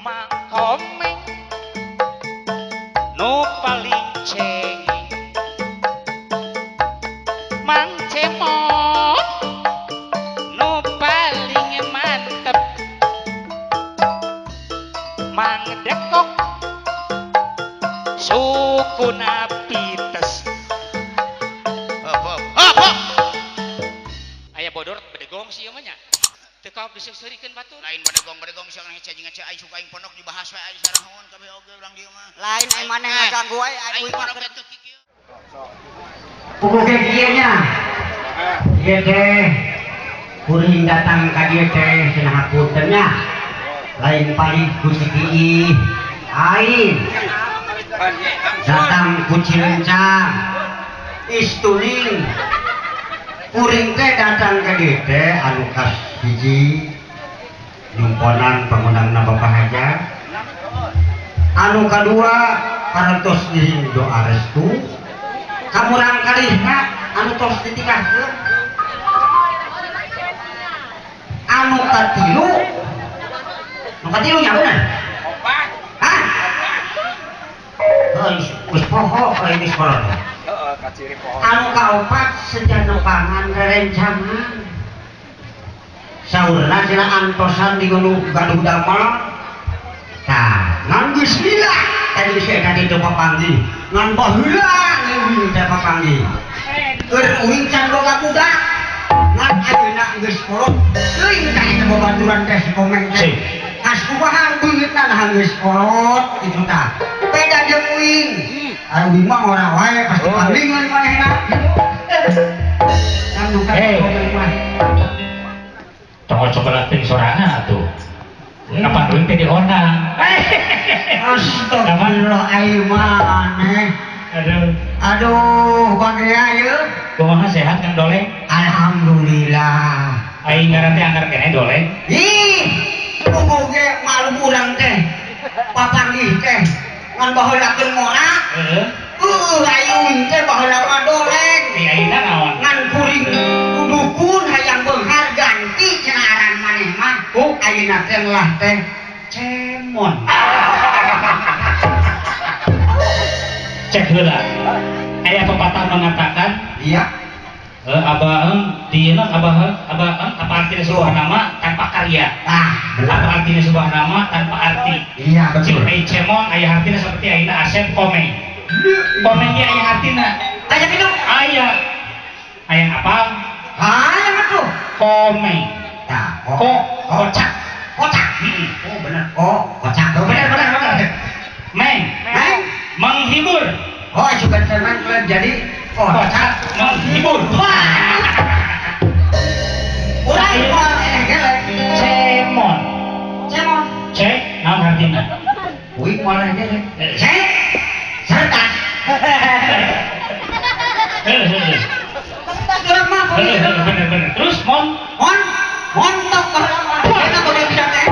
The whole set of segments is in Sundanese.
Mang Komeng nu paling cengeng Mang Cemon nu paling mantep Mang Dekok sukuna pites. Hop hop. Aya bodor bedegong sih ieu mah nya. Teu kaop diseurikeun batur. Lain bedegong-bedegong sia ngece jeung ngece aing suka aing pondok dibahas we aing sarahun kabeh oge urang dieu mah. Lain aing maneh ngaganggu wae aing Aing pondok teh kieu. Puguh ge kieu nya. Ieu teh kuring datang ka dieu teh cenah hapunten nya. Lain palih ku si Kiih. Aing datang ku Cilencang. Istuning kuring teh datang ka dieu teh anu kas hiji nyumponan pangundangna Bapak Haja. Anu kadua parantos ngiring doa restu kamurang kalihna anu tos ditikahkeun. Anu katilu, anu katilu nya bener? Opat. Hah? Heuh, geus poho euy geus kolot. Heeh, kaciri poho. Anu kaopat seja nepangan rerencangan. Saurna cenah antosan di gunung gaduh damel. Tah, ngan geus lila tadi saya tadi teu papanggih. Ngan baheula leuwih teh papanggih. Keur uing can boga budak. Ngan ayeuna geus kolot. Teuing tah eta babaturan teh si Komeng teh. Kas kumaha beungeutna nah geus kolot kitu tah. Beda jeung uing. Ari uing mah ora wae pasti palingan manehna. Kan nu ka Komeng mah. Tong coba ting sorangan atuh. Kapan uing teh diondang. Astagfirullah aing maneh. Aduh. Aduh, bagea ieu. Kumaha sehat Kang Doleng? Alhamdulillah. Aing ngaran teh anggar keneh Doleng. Ih, puguh ge malum urang teh. Papanggih teh ngan baheula keur ngora. Heeh. Aing uing teh baheula mah Doleng. Di ayeuna naon? Ngan kuring dukun hayang beunghar ganti cenah aran maneh mah. Oh, ayeuna teh lah teh Cemon. Cek heula. Aya pepatah mengatakan, iya. Abah di abah abah apa artinya sebuah nama tanpa karya? Ah, apa artinya sebuah nama tanpa arti? Iya, betul. Cik Cemon aya artinya seperti ayeuna Asep Komeng. Komeng ge aya artina. Aya kitu? Aya. Aya apa? Aya atuh. Komeng. Tah, kocak. Kocak. Oh, bener. Oh, kocak. Oh, bener bener bener. Meng. Meng. Menghibur. Oh, suka cemen jadi kocak menghibur. Wah. Urang moal eleh-eleh. Cemon. Cemon. Cek naon artina? Uing moal eleh-eleh. Cek. Cerdas. Cerdas urang mah. Bener bener. Terus mon mon montok baheula mah. Eta boga bisa teh.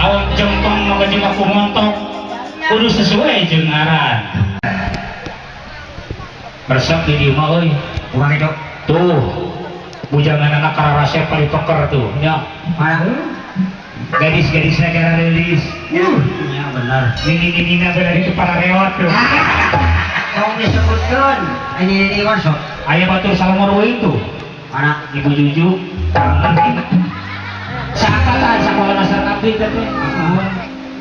Awak jempong nu gaji ku montok. Kudu sesuai jeung ngaran. Resep di dieu mah euy. Kumaha kitu? Tuh. Bujangan anak kararasep paling peker tuh nya. Mana? Gadis-gadisna gara leulis. Nya bener. Nini-ninina beda di para reot tuh. Tong disebutkeun. Ini mah sok. Aya batur Salmon euy tuh. Mana? Ibu Juju. Saangkatan sakola dasar abdi teh.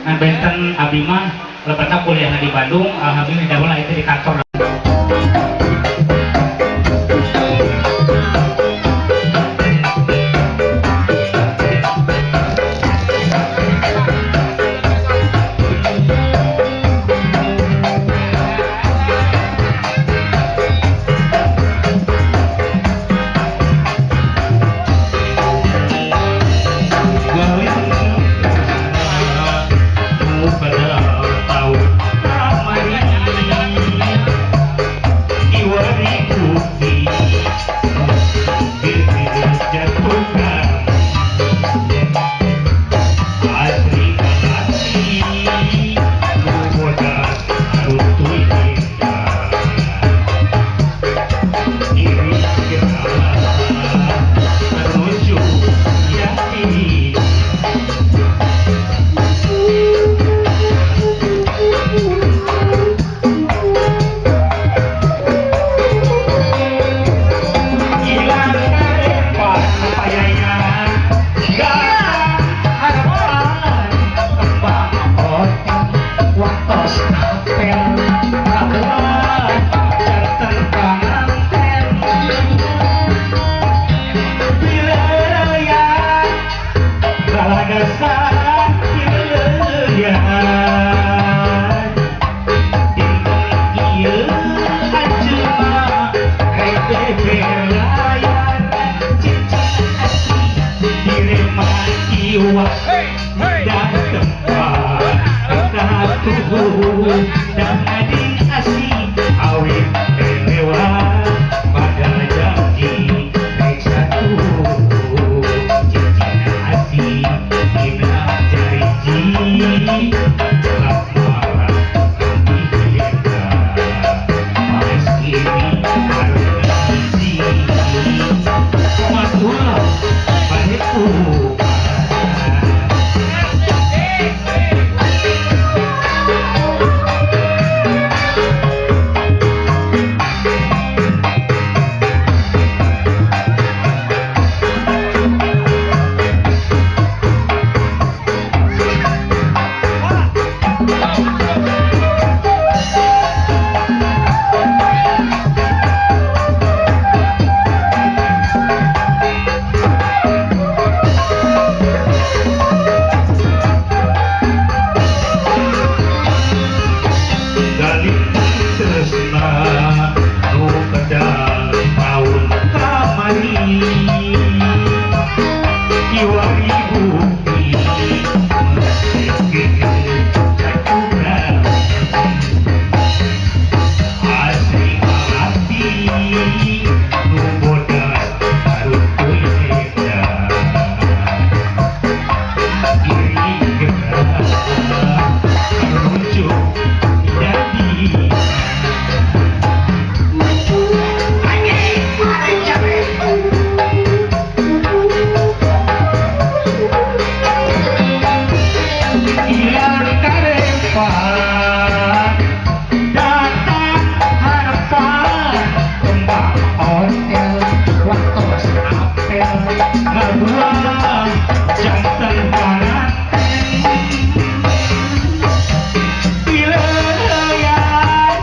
Ngan benten abdi mah lebetna kuliahna di Bandung, alhamdulillah didamel itu di kantor. Tahu. Lalagasan dileuyan dinten ieu anjeunna rek bebelayar cincin asih direman iwak dan tempat katuhu dan ading asih awit lewat pada janji rek satu cincin asih dina jariji lamaran diheta paes kini karena hiji matulah pahepukan. Tresna nu kedal taun kamari kiwari bukti meski cacuran asli hati nu bodas harutuy edan iri gerak rujuk jadi. Ilang karepan datang harapan kembang ontel waktos apel ngabuang janten panganten dileuyan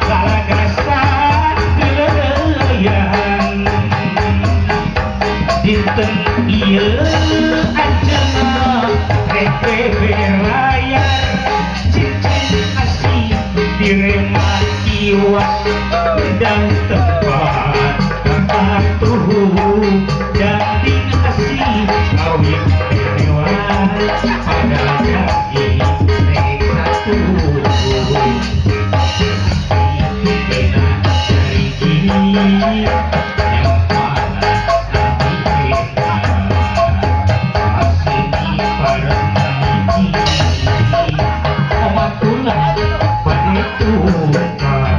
lalagasan dileuyan dinten ieu anjeunna rek bebelayar cincin asih direman iwak dan tempat katuhu daging asih kawin lewat pada janji rek satu dina jariji yang mana nabi kita asini parang hiji omatulah padetukan.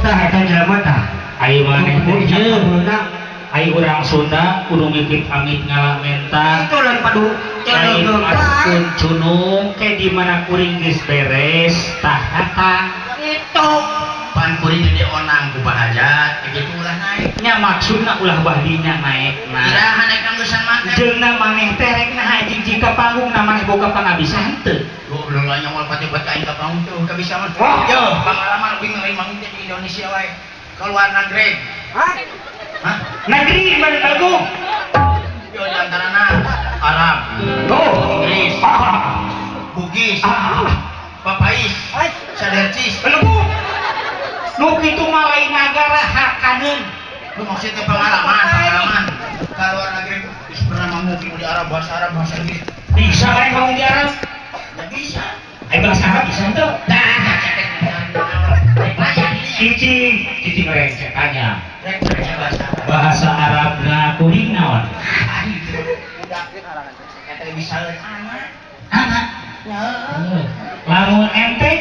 Tah eta jelema tah. Ai maneh teh Ieu ai urang Sunda kudu ngikip amit ngala menta itu lain padu lain adukun cunung ke di mana kuring geus beres tah datang itu pan kuring gede onang ku bahajat kitu ulah naik nya maksudna ulah bahdinya naekna iraha naik kanggesan maneh jeung maneh teh rek naha jing ka panggung na maneh boga pangabisa henteu goblok lah nyawa pati-pati aing ka panggung teh ka bisa mah yo pangalaman uing ngeuing teh di Indonesia wae keluar negeri. Hah? Hah? Negeri mana bagus? Yo di antarana Arab, oh, Inggris, Bugis, Papais, Sadercis. Lebu. Nu kitu mah lain nagara hakaneun. Lu maksudnya pengalaman, pengalaman. Ka luar negeri geus pernah manggung di Arab, bahasa Arab, bahasa Inggris. Bisa kan ngomong di Arab? Ya bisa. Ai bahasa Arab bisa henteu? Tah, cicing, cicing rengse tanya. Bahasa Arab na kuring naon? Eta bisa anak. Anak. Lamun ente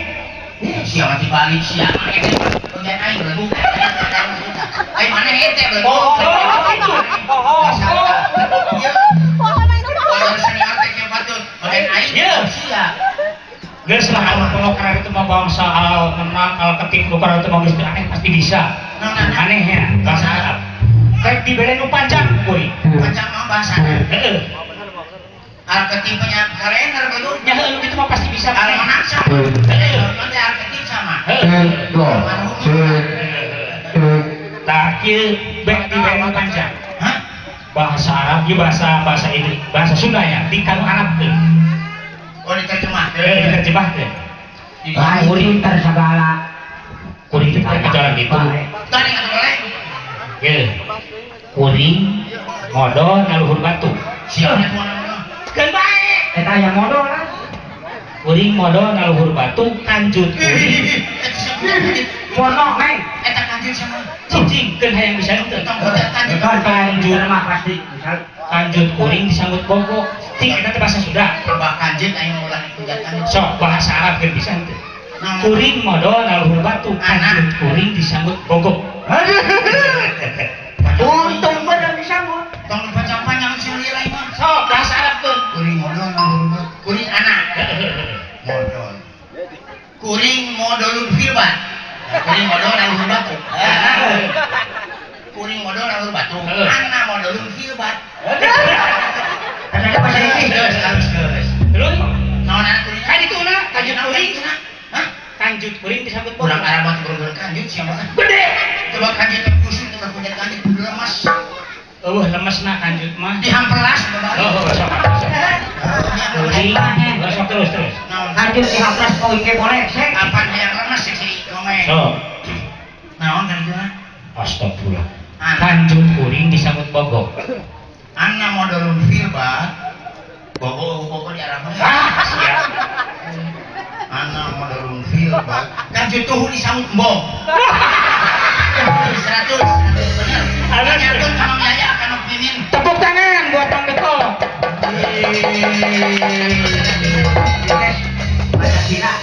siapa dibalik siapa bagian aing belum. Aing mana ente belum. Oh, oh, geus lah anu karena itu mah bangsa al menang al ketik nu karena itu mah geus aneh pasti bisa. Anehnya bahasa Arab. Rek dibere nu panjang kuring. Panjang mah bahasa. Heeh. Al ketik punya karener belum. Nya heueuh kitu mah pasti bisa. Al menang sama. Heeh, nanti al ketik sama. Heeh. Tah kieu bek dibere panjang. Hah? Bahasa Arab ieu bahasa ini, bahasa Sunda nya di kanu Arab teh. Oh diterjemahkeun. Diterjemahkeun. Lain pinter segala. Kuring teh jalan gitu. Tadi atuh boleh. Ye. Kuring modol ngaluhur batu. Siap nya kumaha. Keun bae. Eta aya modol lah. Kuring modol ngaluhur batu kanjut kuring. Mono neng. Eta kanjut sama. Cicing keun hayang bisa teu. Kanjut kanjut mah pasti. Kanjut kuring disambut bogo. Cing eta teh bahasa Sunda. Bah kanjut aing ulah kunjat kanjut. Sok bahasa Arab keun bisa teu. Kuring modol ngaluhur batu kanjut kuring disambut bogo. Untung bener disambut. Tong panjang-panjang sing lieu lain mah. Sok bahasa Arab keun. Kuring modol ngaluhur batu. Kuring anak. Modol. Kuring modolun filbat. Kuring modol ngaluhur batu. Kuring modol ngaluhur batu. Anak modolun filbat. Eta bahasa Inggris. Geus halus geus. Terus naon anak kuring? Kan itu na kanjut kuring. Hah? Kanjut kuring disambut bogo. Urang Arab mah kuring kanjut sia mah. Gede. Coba kanjut kusut teh punya kanjut lemas. Eueuh lemesna kanjut mah. Dihampelas babari. Oh, sok. Kuring sok terus terus. Kanjut dihampelas poe ge boleh sek. Kapan hayang lemes sih ngomeng. Sok. Naon kanjutna? Astagfirullah. Kanjut kuring disambut bogo. Anna modolun filbat. Bogo bogo di Arab. Ah, siap. Anna modolun filbat. Kanjut tuh disambut mbong. 100 bener. Nyatun ka Mang Yaya ka nu pimin. Tepuk tangan buat Bang Deko.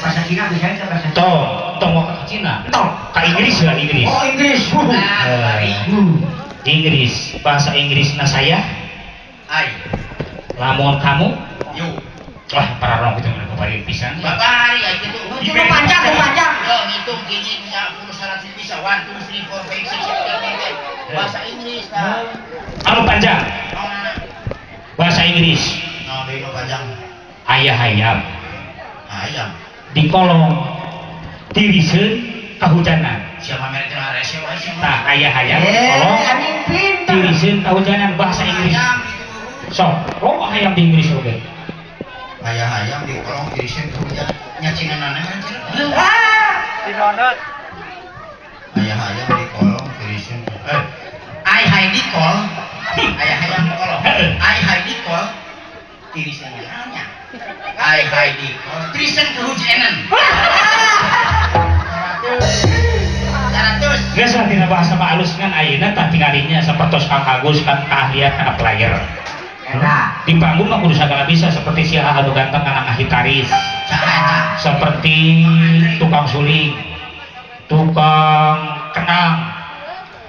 Bahasa Cina bisa itu bahasa Cina. Toh, tong mau ke Cina. Toh, ke Inggris lah Inggris. Oh, Inggris. Inggris, bahasa Inggris na saya. Ai. Lamun kamu, yuk. Wah, para orang itu mereka bari pisan. Babari ai kitu. Cuma panjang, panjang. Yo, ngitung kini bisa 10 100 bisa 1 2 3 4 5 6 7 8 9. Bahasa Inggris tah. Anu panjang. Bahasa Inggris. Naon deui nu panjang? Ayah hayam. Hayam. Di kolong tiriseun kahujanan. Siapa mere teh rese wae sia. Tah ayah hayam di kolong tiriseun kahujanan bahasa Inggris. Sok, loba hayam di Inggris oge. Ayah hayam di kolong tiriseun kahujanan. Nya cinanana kan cenah. Dinonot. Ayah hayam di kolong tiriseun. Ai hai di kol. Ayah hayam di kolong. Ai hai di kol. Tiriseun nya. Ai hai di kol. Tiriseun kahujanan. 100. Geus lah tina bahasa mah alus ngan ayeuna tah tingalinya sapertos Kang Agus kan keahlian kana player. Eta. Di panggung mah kudu sagala bisa seperti si anu ganteng kana gitaris. Seperti tukang suling, tukang kenang.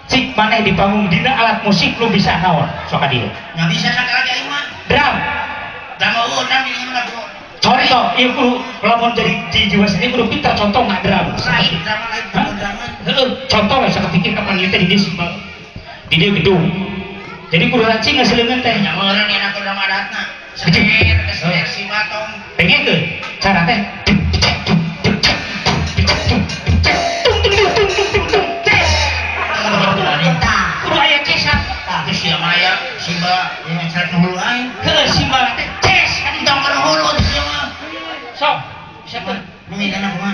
Cik maneh di panggung dina alat musik lu bisa naon? Sok ka dieu. Nya bisa sagala ge aing mah. Drum. Drum eueuh drum di dieu mah kudu. Contoh, ieu kudu lamun jadi di jiwa seni kudu pintar contoh nggak drum. Lain drum lain drum. Heeh, contoh we sakepikir kapan ieu teh di dieu di dieu gedung. Jadi kudu racing ngasileungeun teh. Nya meureun enak drum adatna. Seger, seger si batong. Pengen teu cara teh. Kudu aya cesan. Terus sia mah aya simba yang seret nu hulu aing. Heuh simba teh ces kan Tong kana hulu sia mah. Sok, bisa teu? Mimidana kumaha?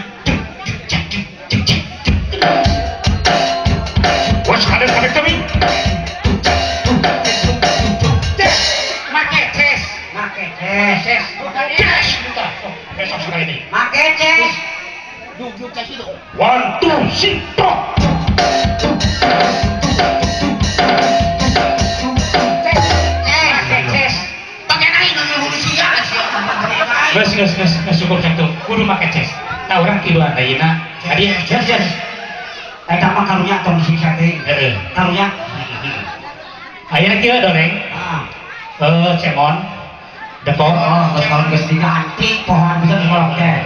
What's happening to me? Make ces. Make ces. Ces. Ces. Besok sekali ini. Make ces. Duk ces itu. 1 2 3 4. Make ces. Pakai aing nu hulu sia sia. Geus geus geus geus cukup satu. Kudu make ces. Tah urang tiluan ayeuna. Adi, yes yes. Eta mah karunya tong siksa teh. Heeh. Karunya. Ayeuna kieu doreng. Heeh. Cemon. Depok. Oh, geus kalau geus diganti pohon bisa ngolok teh.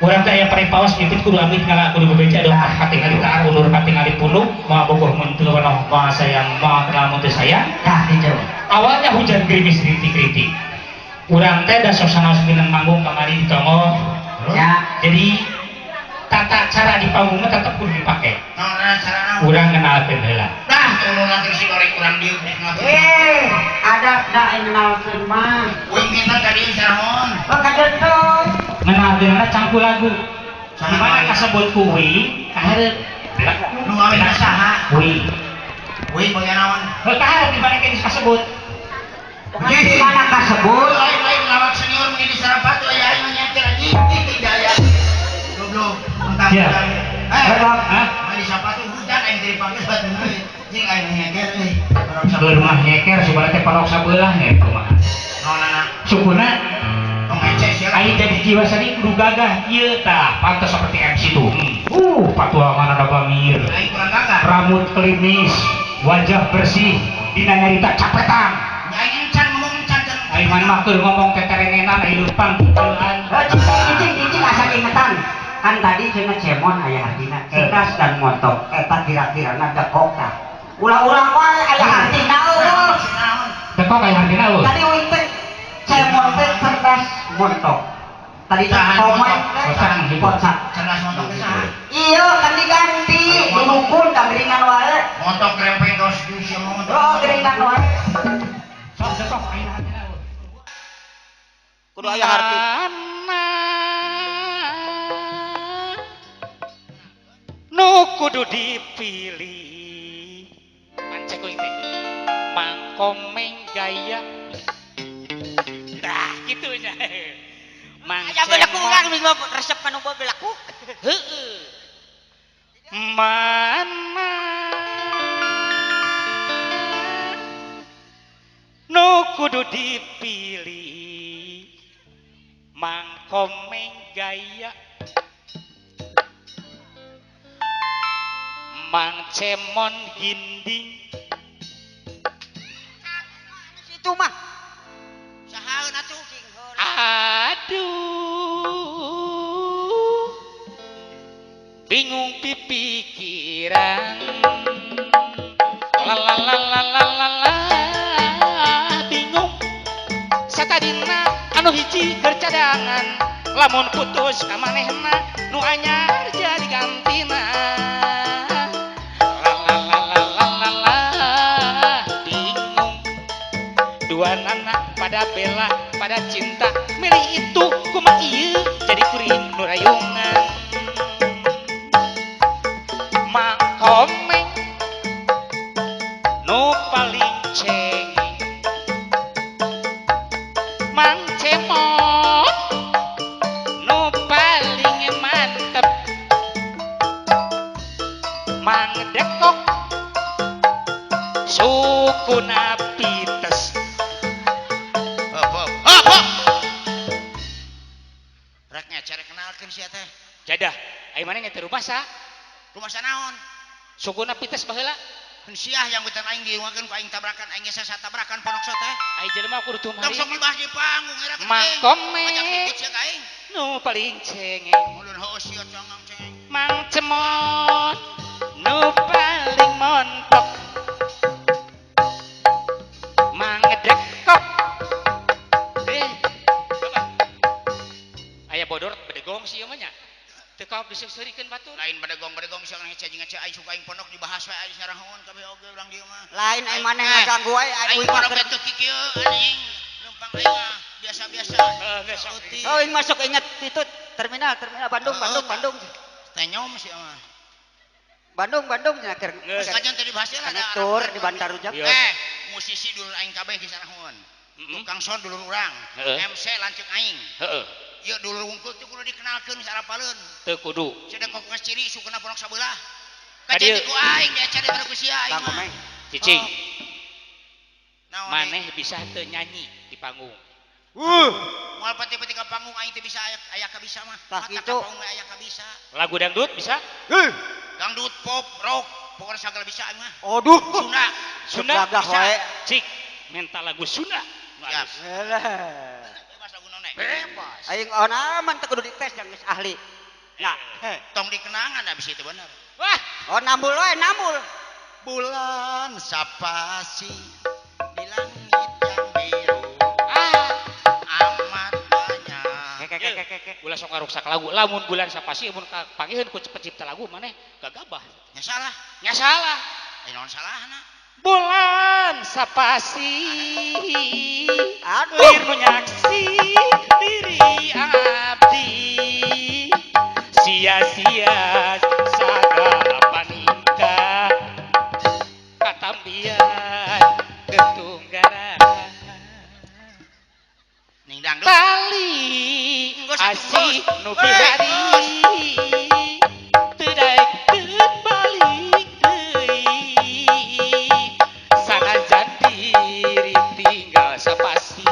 Urang teh aya parepaos mipit kudu amit ngala kudu bebeja dong katingali taar ulur katingali puluk moal bogoh mun teu wanoh moal sayang moal kenal mun teu sayang. Tah kitu. Awalnya hujan gerimis rintik-rintik. Urang teh da sok sanaos minang manggung kamari di Tonggoh. Ya. Jadi Tata cara di panggung mah tetep kudu dipake. Naon cara naon? Urang ngenalkeun heula. Dah tolong lagi si goreng urang dieu ngenalkeun. Adab da ngenalkeun mah. Uing minta ka dieu sarahon. Oh kadeuteuh. Ngenalkeunna cangku lagu. Di mana kasebut ku uing ka hareup. Nu ngawin saha? Uing. Uing bagian naon? Heuh ka hareup di mana ke kasebut. Di mana kasebut? Lain-lain lawak senior mungkin di Sarapatu aya aing nyetir anjing tidak aya. Goblok. Iya. Hah? Di Sarapatu hujan aing teh dipanggil batu euy. Jeung aing nyeker euy. Keur mah nyeker subana teh parok sabelah nya kumaha. Naonana? Sukuna tong ngece sia. Aing jadi jiwa seni kudu gagah ieu tah pantes seperti MC tuh. Patuangan ada bangir. Aing kurang gagah. Rambut klimis, wajah bersih, dina nyarita capetan. Aing encan ngomong encan. Aing mah keur ngomong teterengenan aing leumpang keuan. Cicing asa ingetan. Kan tadi cenah cemon aya artina cerdas dan montok eta kira-kirana dekok tah. Ulah-ulah wae aya artina eueuh. Dekok aya artina eueuh. Tadi uing teh cemon teh cerdas montok. Tadi teh komen kocak cerdas montok teh saha? Iya kan diganti dukun da geringan wae. Montok krempeng kaos sia montok. Oh geringan wae. Sok dekok aya artina eueuh. Kudu aya arti. Nu kudu dipilih mancek kuing teh Mang Komeng gaya tah kitu nya Mang aya belaku urang resep kanu belaku heueuh mana nu kudu dipilih Mang Komeng gaya Mang Cemon ginding situ mah sahaeun atuh. Aduh bingung pipikiran la la la la la la la bingung satadina anu hiji keur cadangan lamun putus ka manehna nu anyar jadi gantina. Dua anak pada bela pada cinta milih itu kumaha ieu jadi kuring nu rayungan Mang Komeng nu paling cengeng Mang Cemon nu paling mantep Mang Dekok sukuna pites. Sia teh. Jadah, ai maneh teh rumasa? Rumasa naon? Sukuna pites baheula. Heuh yang getan aing dirumakeun ku aing tabrakan, aing geus satabrakan ponok so teh. Ai jelema kudu tumari. Tong sok dibahas di panggung era teh. Mang Komeng. Sia ka aing. Nu paling cengeng. Mulun heueuh sia congong cengeng. Mang Cemon nu paling montok. Mang Dekok. Aya bodor bedegong sih ieu mah nya. Teu kaop diseurikeun batur. Lain bedegong-bedegong sia ngece jeung ngece aing suka aing pondok dibahas we aing sarahoon kabeh oge urang dieu mah. Lain aing maneh ngaganggu wae aing pondok teh kieu anjing. Leumpang aing mah biasa-biasa. Heeh, oh aing masuk inget itu terminal Bandung Bandung Bandung. Tenyom sia mah. Bandung Bandung nya keur. Geus kajian teh dibahas lah da. Tur di Bantarujak. Musisi dulur aing kabeh di sarahoon. Tukang sound dulur urang. MC lanceuk aing. Heeh. Ieu dulur wungkul teh kudu dikenalkeun sarapaleun. Teu kudu. Sia kok geus ciri sukuna pondok sabelah. Kajeun ku aing diacar daripada ku sia aing mah. Cicing. Maneh bisa teu nyanyi di panggung. Moal pati-pati ka panggung aing teh bisa aya ka bisa mah. Tah kitu. Panggung aya ka bisa. Lagu dangdut bisa? Dangdut, pop, rock, pokoknya sagala bisa aing mah. Aduh. Sunda. Sunda bisa. Cik, minta lagu Sunda. Siap. Bebas. Aing onaman teu kudu dites yang geus ahli. Nah, tong dikenangan habis itu bener. Wah, oh nambul wae nambul. Bulan sapasi di langit yang biru. Ah, amat banyak. Kek kek kek. Heke. Ulah sok ngaruksak lagu. Lamun bulan sapasi mun kapanggihkeun ku pencipta lagu maneh gagabah. Nya salah. Nya salah. Eh naon salahna? Bulan sapasi. Aduh. Lir nu nyaksi diri abdi. Sia-sia sagala paningka katambian ketunggaran. Ning dangdut. Tali asih nu bihari teu daek teu balik deui sanajan diri tinggal sapasi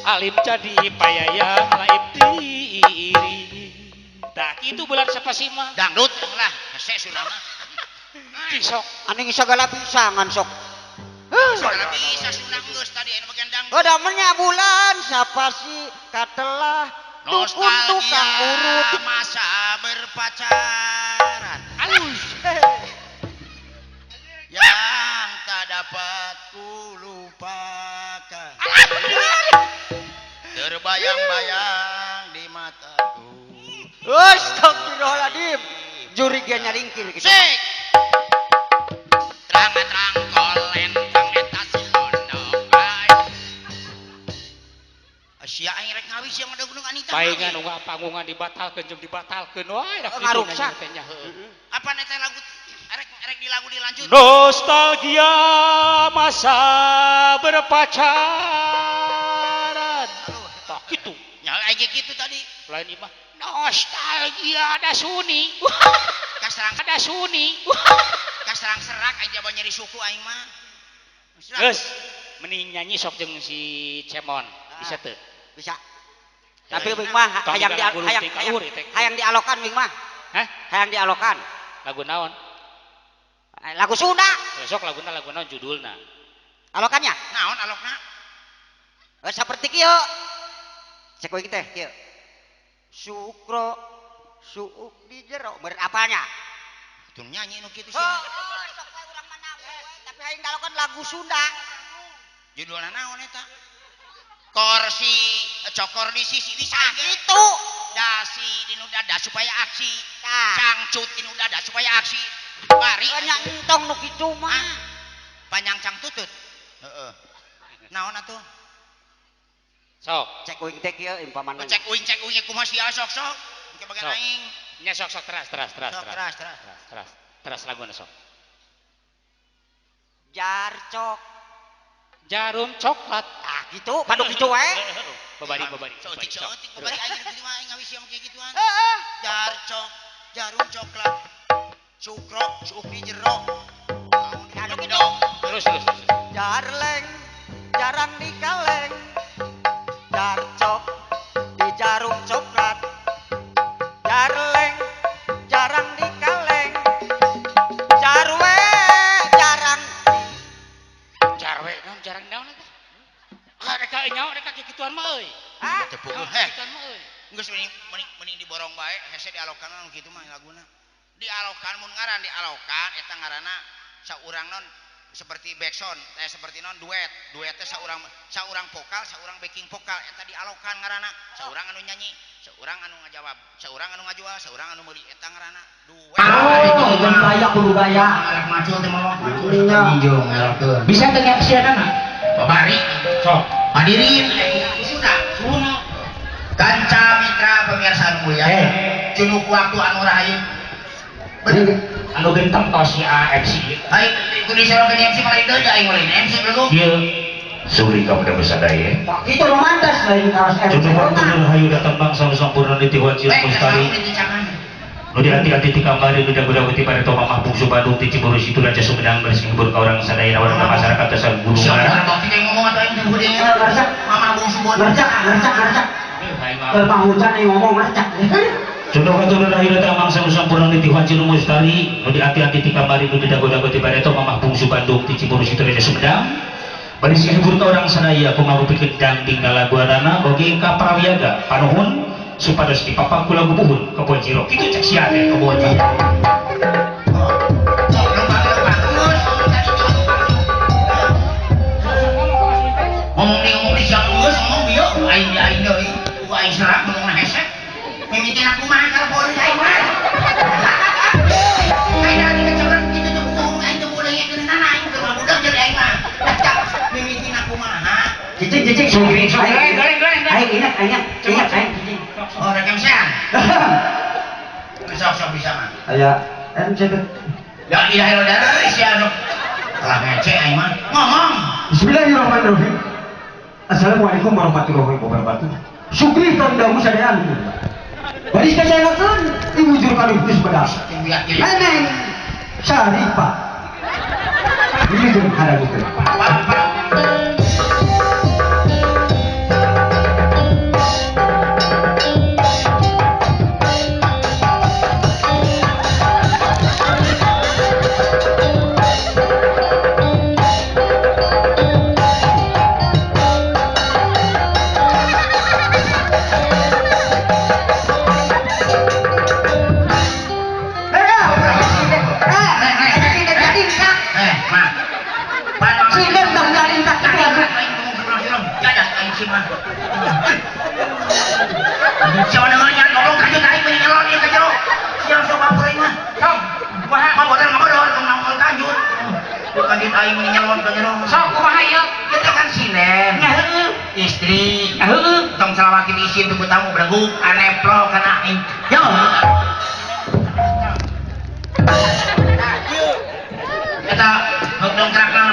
alim jadi payayang laib diri. Tah kitu bulan sapasi mah. Dangdut lah, hese sunah mah. Sok aning sagala bisa ngan sok. Sagala bisa sunah geus tadi anu bagian dangdut. Oh damenya bulan sapasi katelah dukun tukang urut masa berpacaran. Alus. Yang tak dapat ku lupakan. Terbayang-bayang di mataku. Astagfirullahaladzim. Juri ge nyaringkir kitu. Sik. Terang-terang kolentang eta si hono bae. Sia aing rek ngawis yang ada gunung Anita. Paingan unggah panggungan dibatalkeun jeung dibatalkeun wae dak ngaruksak teh nya heueuh. Apa eta lagu rek di lagu dilanjut. Nostalgia masa berpacaran. Tah kitu. Nya aing kitu tadi. Lain ieu mah nostalgia ada suni. Kaserang ada suni. Kaserang serak aing jaba nyeri suku aing mah. Geus, mending nyanyi sok jeung si Cemon. Bisa teu? Bisa. Tapi wing mah hayang di hayang dialokan wing mah. Hah? Hayang dialokan. Lagu naon? Lagu Sunda. Besok laguna lagu naon judulna? Alokannya? Naon alokna? Seperti kieu. Cek wing teh kieu. Sukro suuk di jero meureun apalnya? Tuh nyanyi nu kitu sih. Oh, sok we urang mah tapi hayang dialokan lagu Sunda. Judulna naon eta? Korsi cokor di sisi bisa gitu. Dasi di nu dada supaya aksi. Cangcut di nu dada supaya aksi. Bari nya entong nu kitu mah. Panjang cang tutut. Heeh. Naon atuh? Sok, cek uing teh kieu umpamana. Cek uing kumaha sia sok-sok. Engke bagian aing. Nya sok-sok teras. Teras laguna sok. Jarcok. Jarum coklat. Ah gitu, padu kitu wae. Babari. Saeutik babari aing kitu mah aing ngawis sia make gituan. Heeh. Jarcok, jarum coklat. Sukro, suuk di jero. Naon gitu. Terus. Jarleng, jarang di kaleng. Jarcok di jarum coklat. Jarleng, jarang di kaleng. Jarwe, jarang di. Jarwe naon jarang naon eta? Ah rek nyaho rek kikituan mah euy. Hah? Teu puguh heh. Geus mending diborong bae hese dialokan nu kitu mah laguna. Dialokan mun ngaran dialokan eta ngaranna saurang non seperti backsound seperti non duet. Duet teh saurang vokal, saurang backing vokal eta dialokan ngaranna. Saurang anu nyanyi, saurang anu ngajawab, saurang anu ngajual, saurang anu meuli eta ngaranna duet. Oh, gaya kudu gaya. Ngalak macul teh mah macul. Ngalakkeun. Bisa teu nyaksianana? Babari. Sok. Hadirin Sunda. Kanca mitra pemirsa anu mulia. Junuk waktu anu rahayu. Bener. Anu genteng tos si AFC. Ai kudu disorongkeun MC mah lain deui aing lain MC bego. Ieu suri ka udah besadaya. Itu romantis lain kaos MC. Junuk waktu anu rahayu datang bangsa sampurna di Tiwan Mustari. Nu dianti-anti ti kamari nu dagu-dagu ti Pareto Mamah Bungsu Bandung ti Ciburu Situ Raja Sumedang beres ngibur ka urang sadaya warga masyarakat desa Gunung Ara. Mamah Bungsu Bandung. Ngercak. Bang hujan yang ngomong ngercak. Jodoh katurun rahayu datang mangsa sampurna di Tiwan Mustari nu dianti-anti ti kamari nu didago-dago ti Pareto Mamah Bungsu Bandung ti Ciburu Situ Raja Sumedang. Baris ngibur ka urang sadaya kumaha pikeun dangding lalaguanana oge ka prawiyaga panuhun supados dipapang kula gubuhun kebon jiro kitu cek sia teh kebon jiro. Ngomong di siang geus ngomong bieu aing di aing deui aing serak ngomong Cicing Sugri goreng goreng goreng. Aing ingat aing ingat aing cicing. Oh rekam siang. Sok-sok bisa mah. Aya MC teh. Ya iya darah sia sok. Kalah ngece aing mah. Ngomong. Bismillahirrahmanirrahim. Assalamualaikum warahmatullahi wabarakatuh. Sugri tanda musadaan. Baris kasayangan ibu juru kami geus bedas. Neneng Syarifah. Wilujeng haragukeun. Sok kumaha ieu? Kita kan sinden. Istri. Heueuh. Tong salawaki diisin tunggu tamu beregu aneplo kana aing. Yo. Eta dongkrakna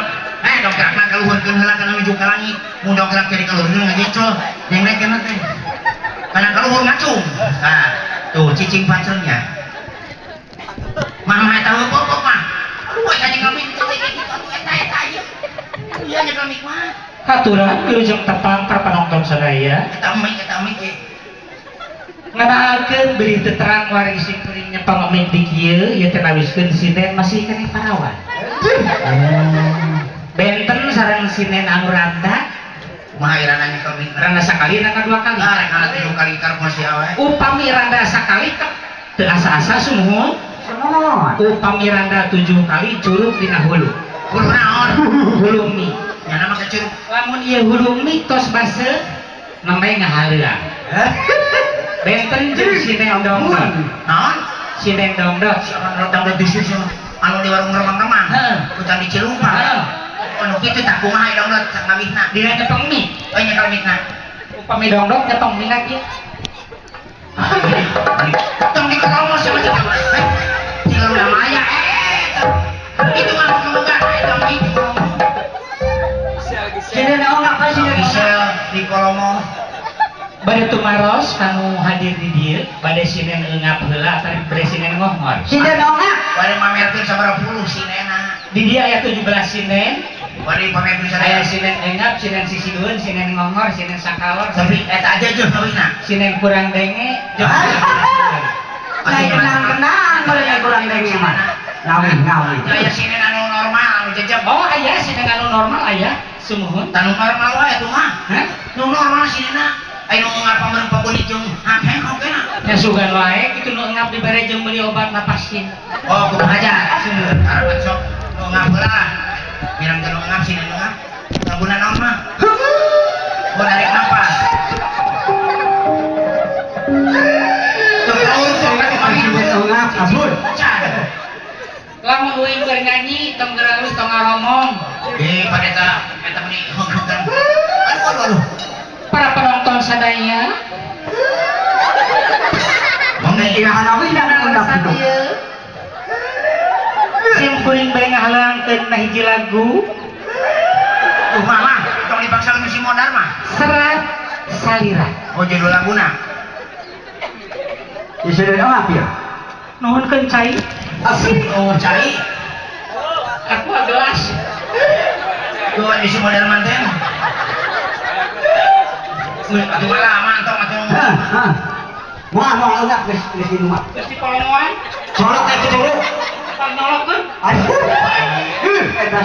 dongkrakna kaluhurkeun heula kana nuju ka langit. Mun dongkrak jadi kaluhurkeun ngagecol, jengrekeun teh. Kana kaluhur ngacung. Nah, tuh cicing pacelnya. Mah mah eta pokok mah. Aduh eta jeung kami eta eta ieu. Iya jeung kami mah. Haturan wilujeng tepang para penonton sadaya. Eta mik ge. Nganaakeun beri teu terang wargi sing kuring nyepang emik di kieu ieu teh nawiskeun sinden masih keneh parawan. Benten sareng sinden anu randa. Kumaha irana nyekel mik? Randa sakali randa dua kali. Ah, randa tilu kali karep si awe. Upami randa sakali teu asa-asa sumuhun. Upami randa 7 kali curug dina hulu. Hulu naon? Hulu mie. Nya nama ke curug. Lamun ieu hulu mie tos baseuh namanya ngahaleuang. Benten jeung sinden dongdot. Naon? Sinden dongdot. Anu dongdot di sini anu di warung remang-remang. Heeh. Hutan di Cilumpa. Heeh. Anu kitu tah kumaha dongdot ngawihna? Dina nyepeng mie. Oh nyekel mie-na. Upami dongdot nyepeng mie na kieu. Tong dikoromo sama cek. Tinggal udah maya. Itu mah boga eta mie dikoromo. Sinden ongak ka sinden dikoromo. Bade tumaros kanu hadir di dieu, bade sinden eungap heula atawa bade sinden ngohngor. Sinden ongak. Bade mamerkeun sabaraha puluh sinena. Di dieu aya 17 sinden. Bade pamerkeun sadaya. Aya sinden eungap, sinden sisidueun, sinden ngohngor, sinden sakalor. Tapi eta aja jeung kawina. Sinden kurang denge. Lain kenang-kenang boleh kurang denge mah. Ngawi-ngawi. Aya sinden anu normal anu jejeb. Oh aya sinden anu normal aya. Sumuhun. Tanu normal wae atuh mah. Hah? Nu normal sinena. Ayo nu ngapa meureun pabeuli jeung hak oge na. Nya sugan wae kitu nu engap dibere jeung meuli obat napasin. Oh kumaha aja. Karep sok nu engap heula. Pirang nu engap sinden nu engap. Laguna naon mah? Mun narik napas. Abun. Lamun uing keur nyanyi tong geura tong ngaromong. Eh pada eta eta meni heuh-heuh. Aduh aduh aduh. Para penonton sadaya. Sim kuring bade ngahalangkeun na hiji lagu. Tuh mah mah tong dipaksa nu si modar mah. Serat Salira. Oh judul laguna. Ieu ongap ya. Nuhunkeun cai. Asik oh cai. Aku gelas. Tuh di si modar mah teh. Atuh mah lama tong atuh. Heeh. Moal moal ongap geus geus di rumah. Geus dipolongoan. Colok teh colok. Nyolokeun. Aduh. Eta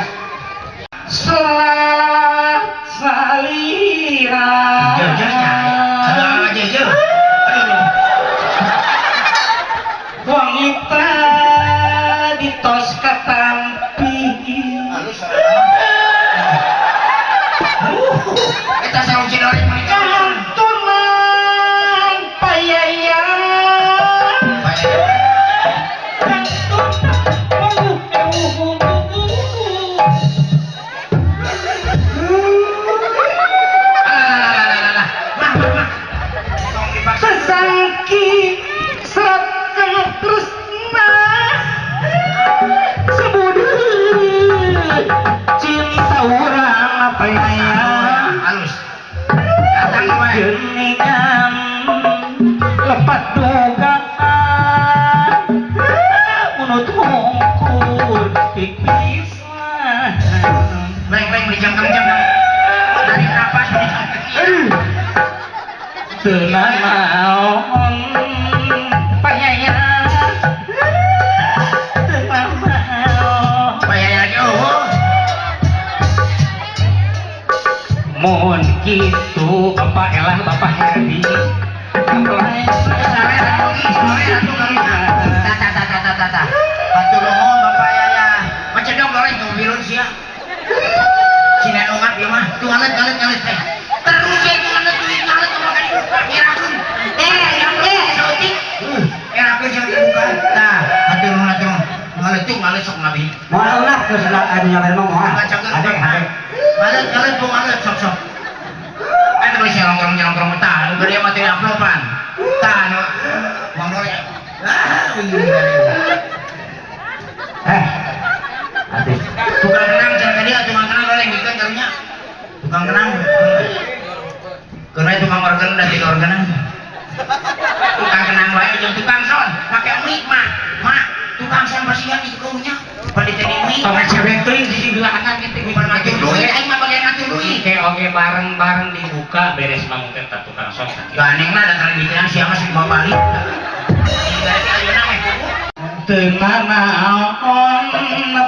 Serat Salira. Jauh-jauhnya. Aduh jauh. Aduh. Wanita ditos katampi. Halus. Eta sarung cidori mah kantunan payayang. Kantunan Teu nanaon payaya teu nanaon payaya lagi oh. Mun kitu Bapak elah Bapak Herdi. Tata. Hatur nuhun Bapak Yaya. Macedong goreng tuh bilun sia. Cina ungap ieu mah. Tuh ngalet teh. Terus ya tuh ngalet duit ngalet tong makan dibuka ngerakeun. Saeutik. Erakeun saeutik buka. Tah, hatur nuhun hatur nuhun. Ngalet tuh ngalet sok ngabi. Moal ulah geus anu nyawer mah moal. Ade. Ngalet tuh ngalet sok-sok. Eta beli nyelongkrong tah, nu gede mah teh amplopan. Tah nu Mang Dole. Ah, Aduh. Tukang kenang cenah tadi tukang kenang goreng gitu karunya. Tukang kenang. Keuna tukang organ da tiga organan. Tukang kenang wae jeung tukang son, make mie mah. Mak, tukang son pasihan itu karunya. Pada tadi mie. Tong cewek teuing di belakangan kitu bukan ngatur duit, aing mah bagian ngatur duit. Oke, oke bareng-bareng dibuka beres mang teh tukang son sakit. Ganengna datang bikinan sia mah sing bawa balik. Ayeuna mah teu nanaon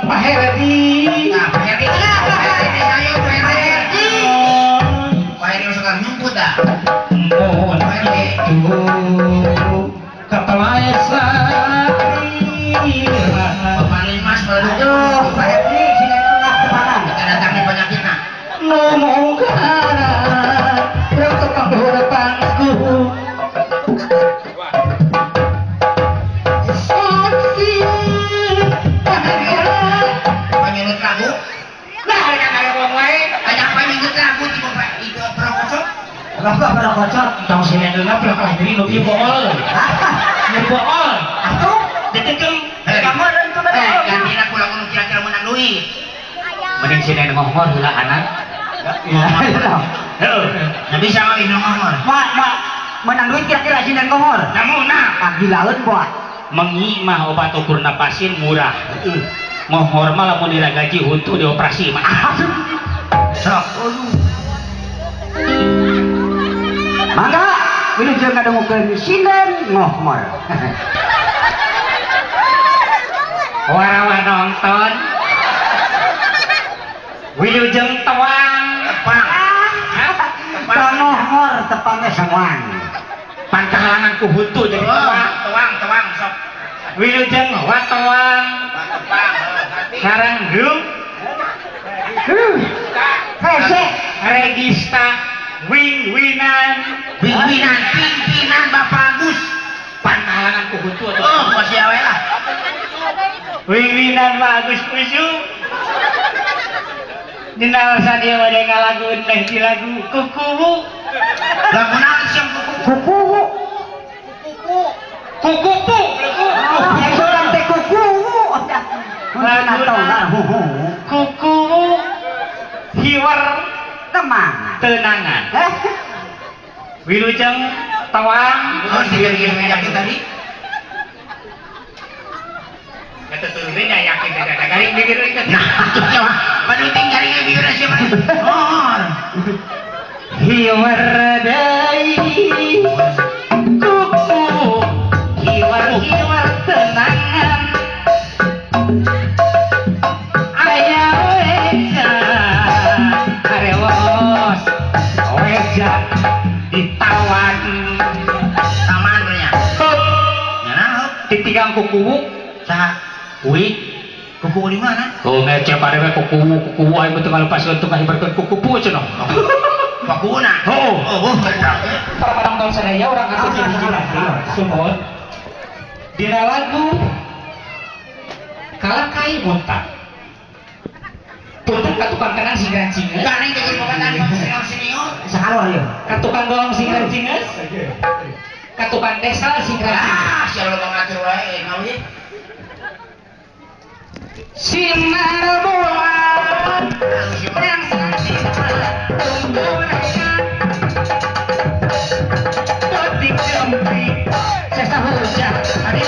Pak Herdi. Nah, Pak Herdi. Pak Herdi ayo Pak Herdi. Pak Herdi masuk ka nyumput dah. Mun kitu kapalae salira. Bapak Mas Aduh, Pak Herdi sina tengah tepanan. Kita datang nih penyakitna. Nu mungkara urang tukang harapanku. Bapak pada kocok, tong sini dulu pelak lah jadi nu ieu bool. Nu bool. Atuh detekeun kamu rentu bade. Gantina kula kudu kira-kira menang duit. Mending sini ngohor heula anak. Ya. Heuh, da bisa mah ngohor. Mak, menang duit kira-kira sini ngohor. Namun nah, gilaeun buat. Mengi mah obat ukur napasin murah. Heeh. Ngohor mah lamun diragaji huntu dioperasi mah. Sok. Mangga wilujeng ngadangukeun sinden ngohmor. Warawa nonton. Wilujeng tewang tepang. Tepang ngohmor tepangnya sewang. Pangkalangan ku huntu jadi tewang, tewang sok. Wilujeng watewang. Tepang. Sareng grup. Hese regista wing-winan, wing-winan, pimpinan Bapak Agus. Pangkalangan ku huntu atuh. Oh, masih awe lah. Wing-winan Pak Agus Usu. Dina sadia bade ngalagueun teh di lagu Kukuwu. Lagu naon sih kuku? Kukuwu. Kuku. Kukupu. Yang urang teh kukuwu. Lagu Kukuwu hiwer temang tenangan. Wilujeng tawang. Oh, si yakin tadi. Kata turunnya yakin tidak ada garing bibir itu. Nah, tuh mah. Paduting garing bibir siapa? Oh. Hiwer deui kuku hiwer tenangan. Aya weja arewos weja ditawan taman nya. Nya Titigang kukuwu saha? Uwi kuku di mana? Oh ngecep ada we kukuwu kukuwu aing teu ngalepaskeun teu ngahibarkeun kukupu cenah. Kukuna. Heuh. Oh, para penonton sadaya urang atuh hiji sumon. Dina lagu Kalakai Muntah. Punten ka tukang kenang sing rancingeus. Garing teh papan senior senior. Saha ieu? Ka tukang golong sing rancingeus. Ka tukang desal sing rancingeus. Ah, sia lo ngatur wae ngawi. Sinar bulan yang petik jempik sesa hujan hari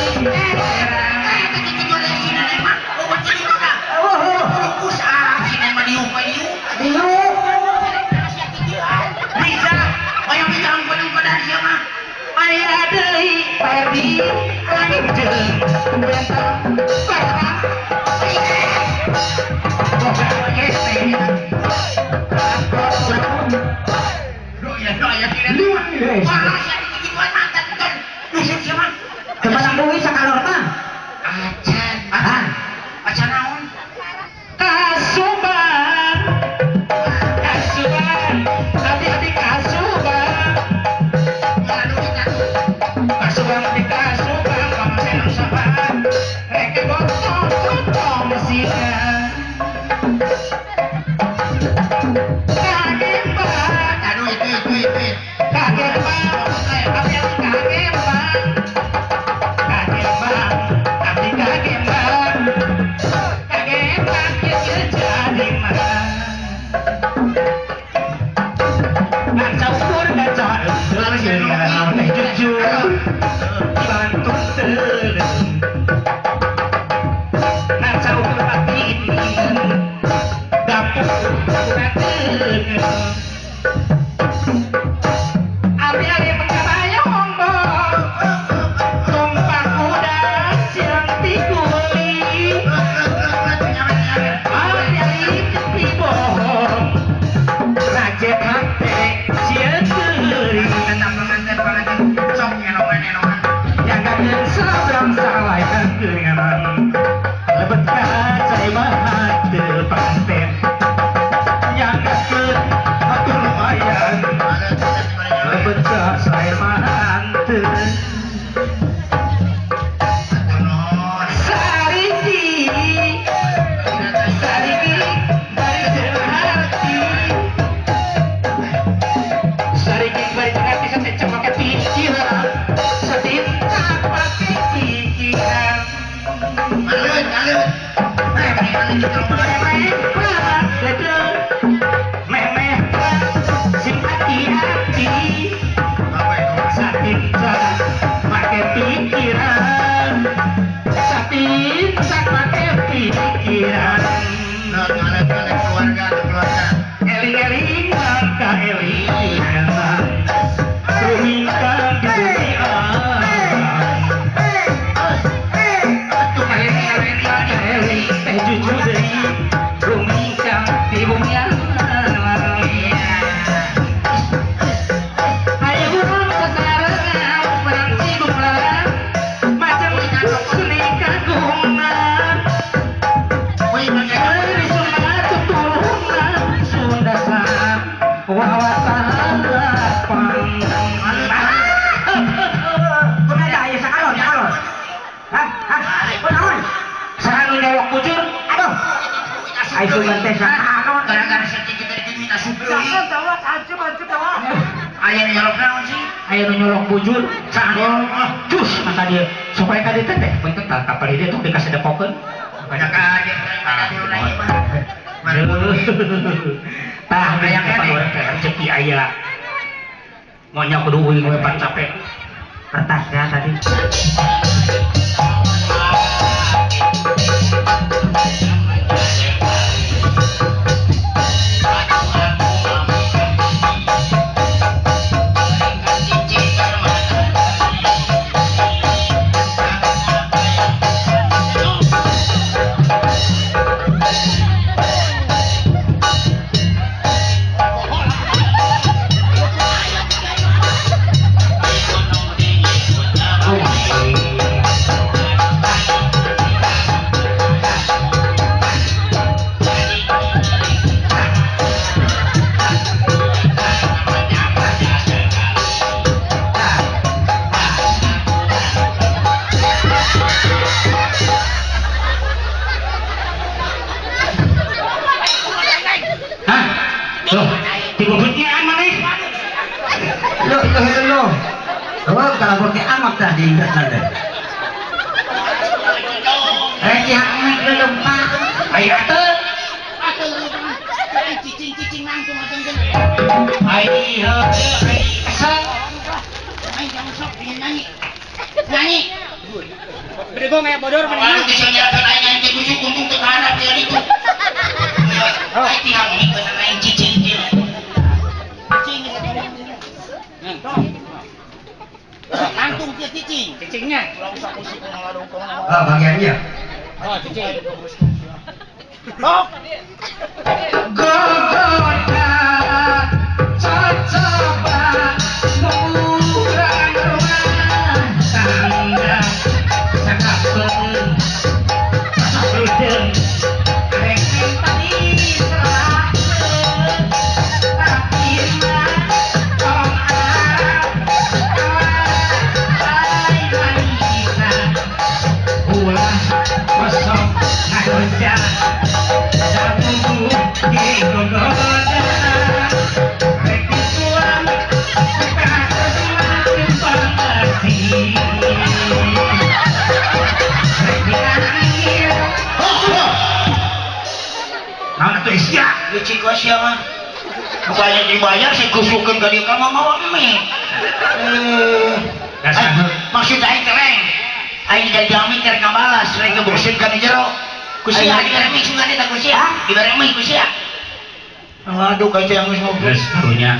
Aduh ka yang geus ngobrol. Geus karunya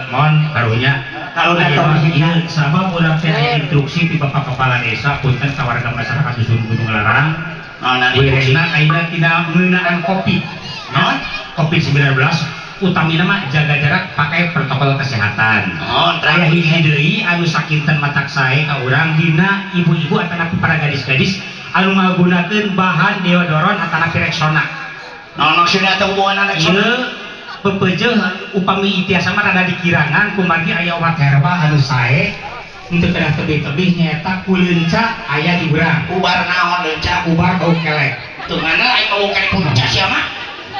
mohon karunya karunya ieu sabab urang teh aya instruksi ti Bapak Kepala Desa punten ka warga masyarakat Dusun Gunung Larang. Wiresna ayeuna tina ngeunaan kopi. Naon? Covid-19 utamina mah jaga jarak pakai protokol kesehatan. Aya hiji deui anu sakinten matak sae ka urang dina ibu-ibu atanapi para gadis-gadis anu ngagunakeun bahan deodoran atanapi Rexona. Naon maksudna teh hubunganna Rexona? Ieu pepeujeuh upami tiasa mah rada dikirangan kumargi aya obat herbal anu sae henteu kedah tebih-tebih nyaeta kuleunca aya di urang. Ubar naon leunca? Ubar bau kelek. Teu ngana aing bau kelek punca sia mah.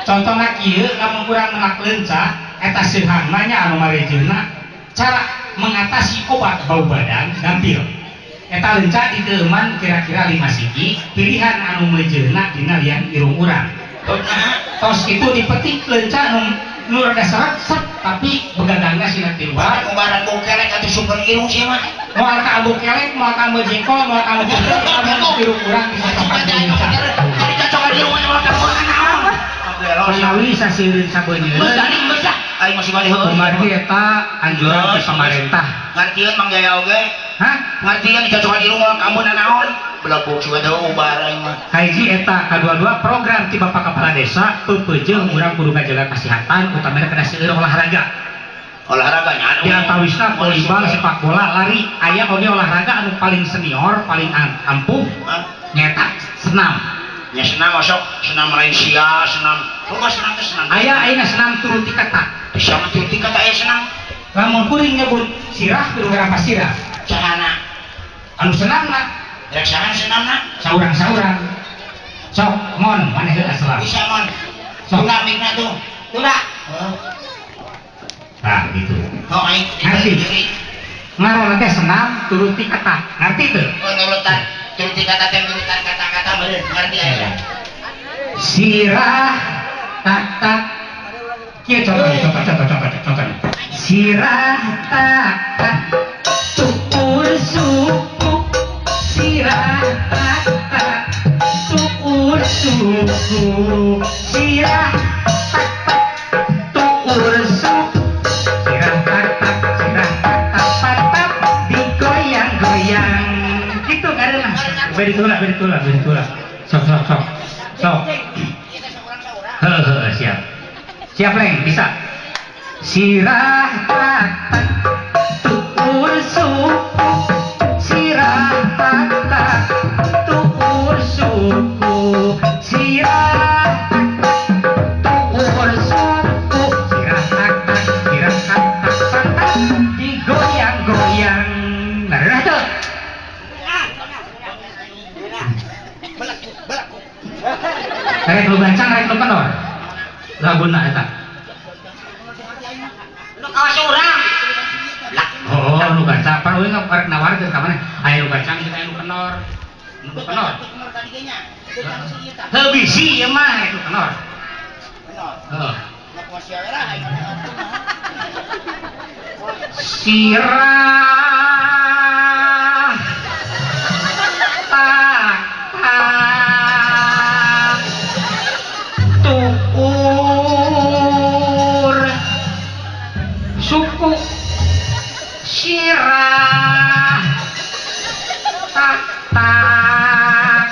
Contohna kieu lamun urang menak leunca eta seuhangna nya anu marejeuna cara mengatasi obat bau badan gampil. Eta leunca diteuman kira-kira 5 siki, pilihan anu meujeuna dina liang irung urang. Tos itu dipetik leunca nu rada seret set tapi begagangna sina tiluar. Ubaran bau kelek atuh sumber irung sia mah. Moal ka ambu kelek, moal ka ambu jengkol, moal ka ambu jengkol, lamun irung urang dicocokan leunca. Dicocokan irung mah moal ka naon. Menawi sasieureun sabeunyeun. Geus garing geus lah. Aing masih balik heueuh. Kumargi eta anjuran ti pamarentah. Ngartieun Mang Jaya oge. Hah? Ngartieun dicocokan irung mah kamu nanaon? Belebuk sugan teh ubar aing mah. Kahiji eta kadua-dua program ti Bapak Kepala Desa peupeujeuh urang kudu ngajaga kesehatan utamina kana seueur olahraga. Olahraga nya di antawisna volleyball, sepak bola, lari, aya oge olahraga anu paling senior, paling ampuh nyaeta senam. Nya senam osok, senam Malaysia, senam. Loba senam teh senam. Aya ayeuna senam turuti kata. Bisa mah turuti kata aya senam. Lamun kuring nyebut sirah kudu ngarapa sirah. Cahana. Anu senamna rek saha senamna? Saurang-saurang. Sok mon maneh heula selam. Bisa mon. Sok. Tuna mikna tuh. Tuna. Nah, gitu. Oh, aing ngerti. Ngaranna teh senam turuti kata. Ngerti teu? Oh, nurutan. Turuti kata teh nurutan kata-kata meureun. Ngerti aya. Sirah tak tak. Kieu contoh contoh. Sirah tak tak tukur suku. Sirah tak tak tukur suku. Sirah tak tak tukur suku. Sirah tak tak sirah tak tak tak tak digoyang-goyang. Gitu karena beri tulah. Sok. Sok. Heeh, siap. Siap Leng, bisa. Sirah tak tak tukur suku. Sirah tak tak tukur suku. Sirah tak tak tukur suku. Sirah tak tak sirah tak tak tak tak digoyang-goyang. Nah, dah tuh. Rek lu gancang, rek lu kenor. Laguna eta. Nu kawas urang. Oh, nu gancang pan euy rek nawarkeun ka maneh. Aya nu gancang jeung aya nu kenor. Nu kenor. Heuh bisi ieu mah rek nu kenor. Kenor. Heeh. Sirah tak tak tukur suku. Sirah tak tak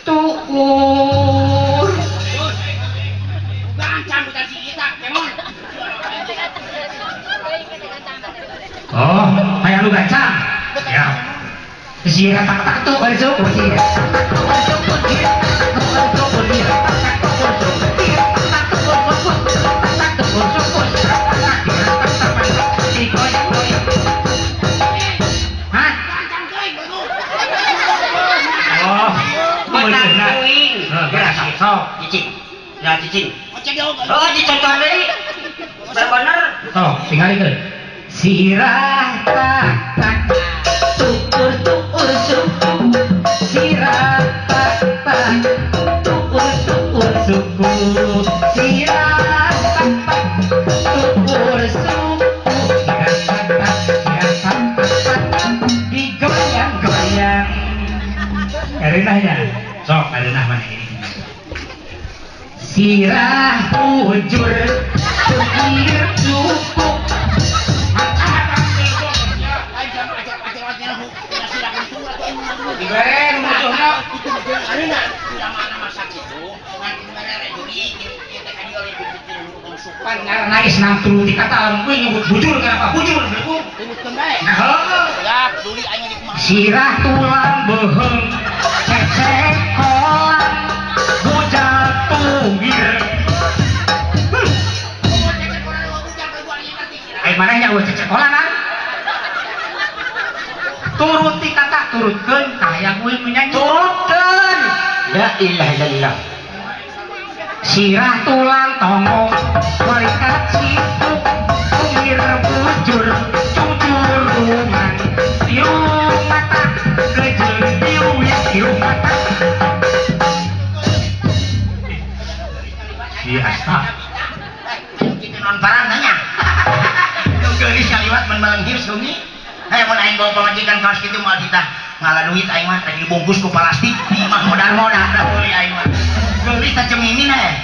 tukur. Oh, kayak lu gancang. Ya. Sirah tak tak tukur suku. Sirah tak tukur suku. Sirah tak tukur suku. Sirah tak tukur suku. Sirah tak tukur suku. Tak tukur suku. Sirah tak tak tak tak digoyang-goyang. Hah? Oh, menang kuing. Gerak sok. Cicing. Ya cicing. Oh, dicontoh deui. Bener. Sok, tingalikeun. Sirah tak tak tukur tukur suku. Sirah tak tak tukur tukur suku. Sirah tak tak tukur suku. Sirah tak tak sirah tak tak tak digoyang-goyang. Karenahnya sok karenah mana ini. Sirah Sirah bujur tungir cukup. Dibere mujuhna. Pan ngaranna geus nang turuti kata lamun kuing nyebut bujur kenapa bujur begu. Nah heuh. Sirah tulang beuheung cecek kolang bujal tunggir. Ai maneh nya eueuh cecek kolang kan? Turuti kata turutkeun ka hayang uing menyanyi. Turutkeun. La ilaha illallah. Sirah tulang tongong walikat situk tunggir bujur cucurungan tiung mata kejeung tiuwit tiung mata. Si asta kitu non parang nanya. Nu geulis kaliwat mun melenghir sungi. Mun aing bawa pamajikan kaos kitu moal ditah ngala duit aing mah rek dibungkus ku plastik di imah modar-modar da meuli aing mah. Geulis tah cemimin eh.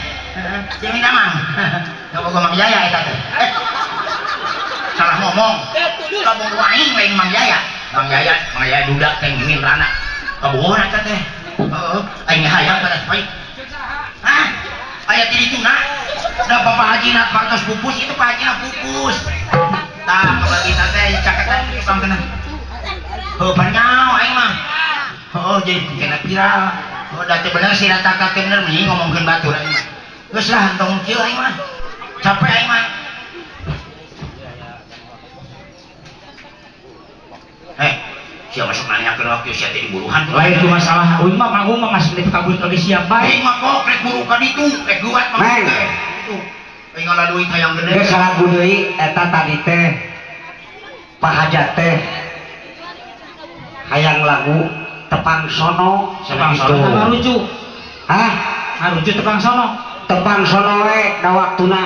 Cemimin amang. Kabogo Mang Jaya eta teh. Salah ngomong. Kabogo aing lain Mang Jaya. Mang Jaya, Mang Jaya duda teh ngimin rana. Kabogo eta teh. Heeh, aing hayang pada supaya. Hah? Aya ti dituna. Da Bapak Haji na partos pupus itu Pak Haji na pupus. Tah kabagi teh caketan tukang kena. Heuh banyao aing mah. Heuh jadi kena viral. Heuh da teu bener si rata ka teu bener mending ngomongkeun batur aing mah. Geus lah entong kieu aing mah. Capek aing mah. Sia masuk nanyakeun waktu sia teh diburuhan. Lain ku masalah uing mah manggung mah masih dikabur lagi siap bae. Aing mah kok rek buru ka ditu, rek luat mah. Tuh. Aing ngalah duit hayang gede. Geus lagu deui eta tadi teh Pak Hajat teh hayang lagu Tepang Sono. Tepang Sono ngarujuk. Hah? Ngarujuk Tepang Sono. Tepang Sono we da waktuna.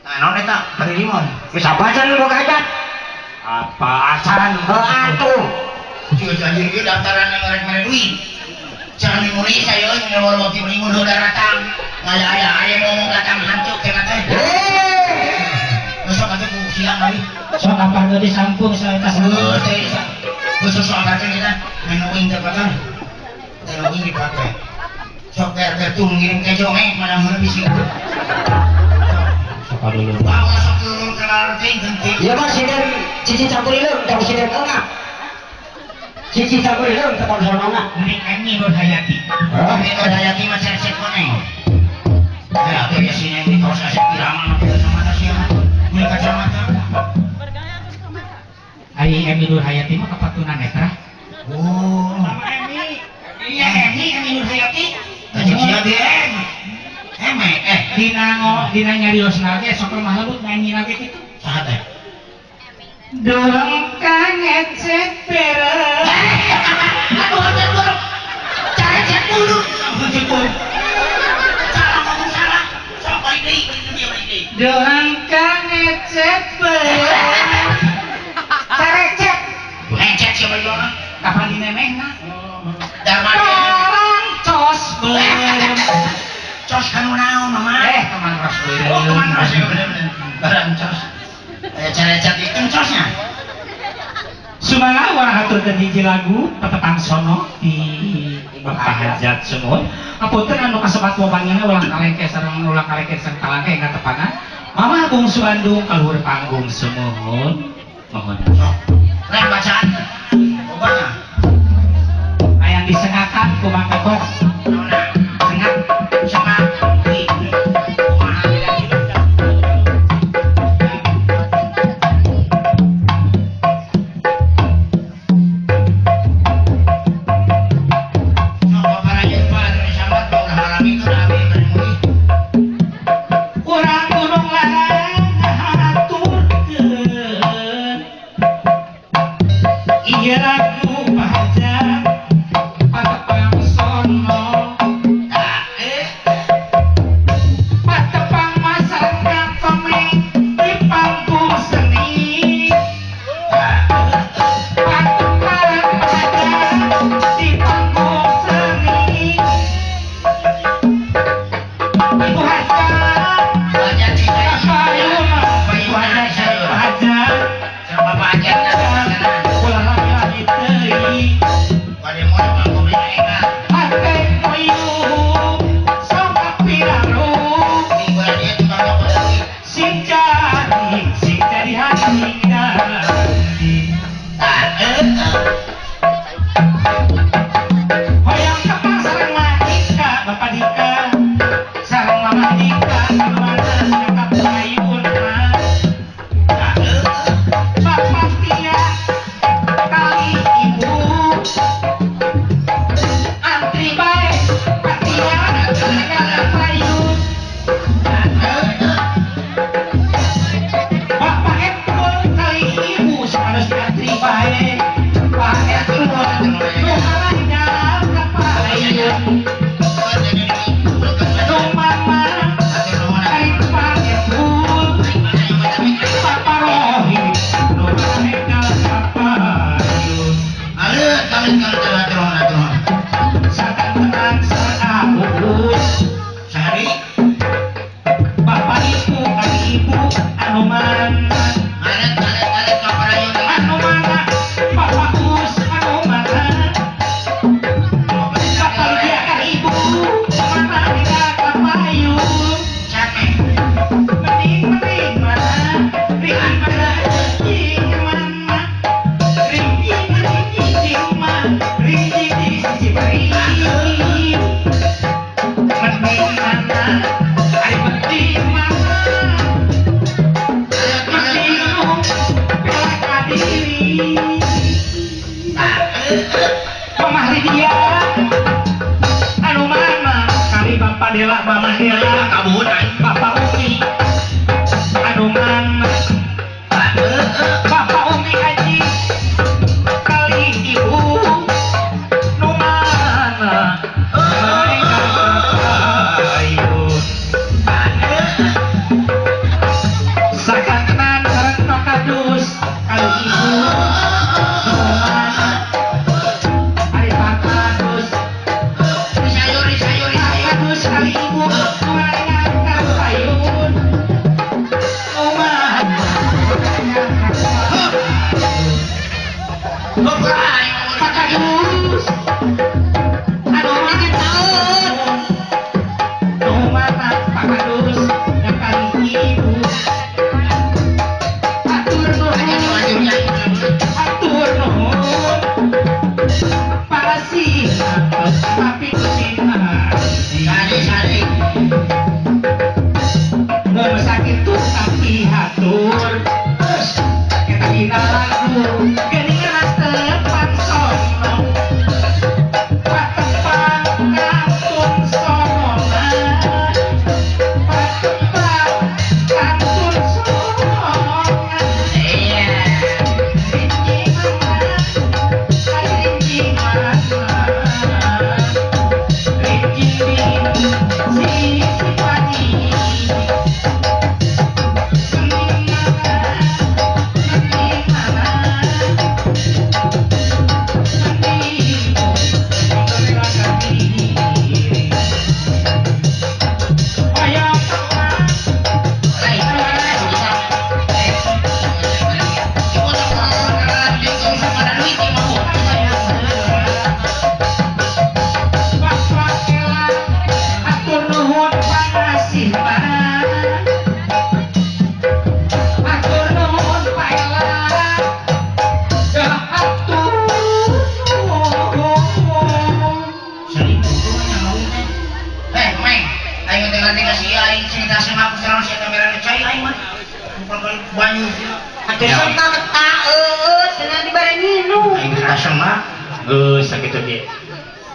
Tah naon eta? Bari limon. Geus apa acan boga hajat? Apa acan? Heuh atuh. Sieun anjir ieu daftaran rek mere duit. Jangan dimulai saya euy ngewor waktu minggu nu datang. Ngaya-aya aya ngomong datang hancur kena teh. Besok atuh ku siang lagi. Sok apa geus disampung saeta heuh teh. Khusus soal kacang kita menuin jabatan, menuin dipakai. Sok ter tuh ngirim kejo mana mana bisi. Sok dulu. Bawa sok dulu kenal ting ting. Iya mas siden cici campur ilung, tahu siden enggak? Cici campur ilung, teman sono enggak? Mending Emi Nur Hayati. Emi Nur Hayati mas resep koneng. Ya, tuh ya sini ini kaos asep irama kacamata siapa? Beli kacamata. Ai Emi Nur Hayati mah kapatunan netra. Oh. Sama Emi. Iya Emi, Emi Nur Hayati. Cek sia ge. Eme dina dina nyariosna ge sok lemah lembut nyanyi lagi kitu. Saha teh? Dorong kangecek bereng. Aduh aduh dorong. Carecek dulu. Salah ngomong salah. Sok balik deui, balik deui, balik deui. Dorong kangecek bereng. Carecek. Lecek siapa doang? Kapan dinemehna? Barang cos beureum. Cos kanu naon mama? Teman ros beureum. Oh, teman ros ya bener-bener. Barang cos. Aya carecek itu cosnya. Sumangga urang haturkeun hiji lagu Tetepang Sono di Bapak Hajat Sumuhun. Apunten anu kasebat wabangna ulang kalengke sareng ulang kalengke sareng kalangke ingkang tepangan. Mama Bungsu Bandung kaluhur panggung sumuhun. Mohon. Rek bacaan. Obatna. Hayang disengakan ku Mang Kokok. Sengak, sengak. Iya lagu pajak Patepang Sono.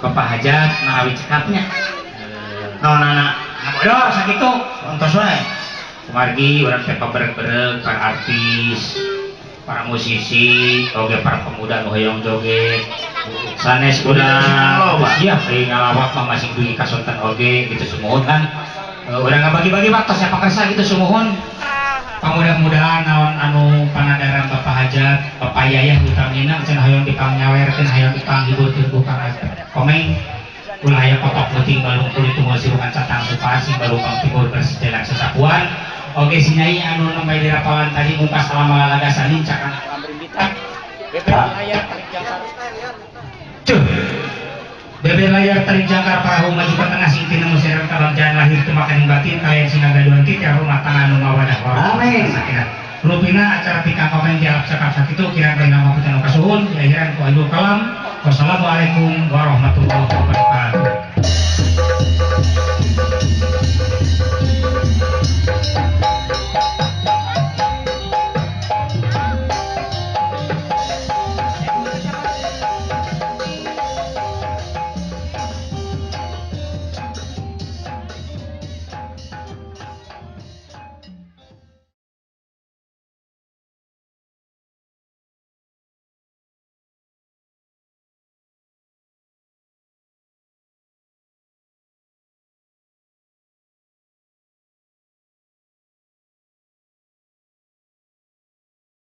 Bapak hajat marawi cekapnya. Naon anak ngabodor sakitu entos wae. Kumargi urang teh pabereng-bereng para artis, para musisi, oge para pemuda nu hoyong joget. Sanes urang siap deui ngalawak mah masing dugi ka sonten oge gitu sumuhun kan. Urang ngabagi-bagi waktu siapa kersa gitu sumuhun. Pamudah-mudahan naon anu panadaran Bapak Hajat, Bapak Yayah utamina cenah hoyong dipangnyawerkeun hoyong dipanghiburkeun ku Kang Komeng. Ulah aya kotok peuting balung kulit tunggal sirukan catang supasing balukang timur bersejelang sesapu. Oke si Nyai anu nembe di rapalan tadi muka salama lalagasan nincakan cuh beber layar tarik jangkar parahu maju ke tengah sing tinemu serang kabagjaan lahir temakan batin kalian sinagaduan titi rumah tangga nu mawadah warahmah. Amin. Rupina acara pikang komen dialap cakap sakitu kirang nama putra kasuhun di akhiran ku aidul kalam. Wassalamualaikum warahmatullahi wabarakatuh.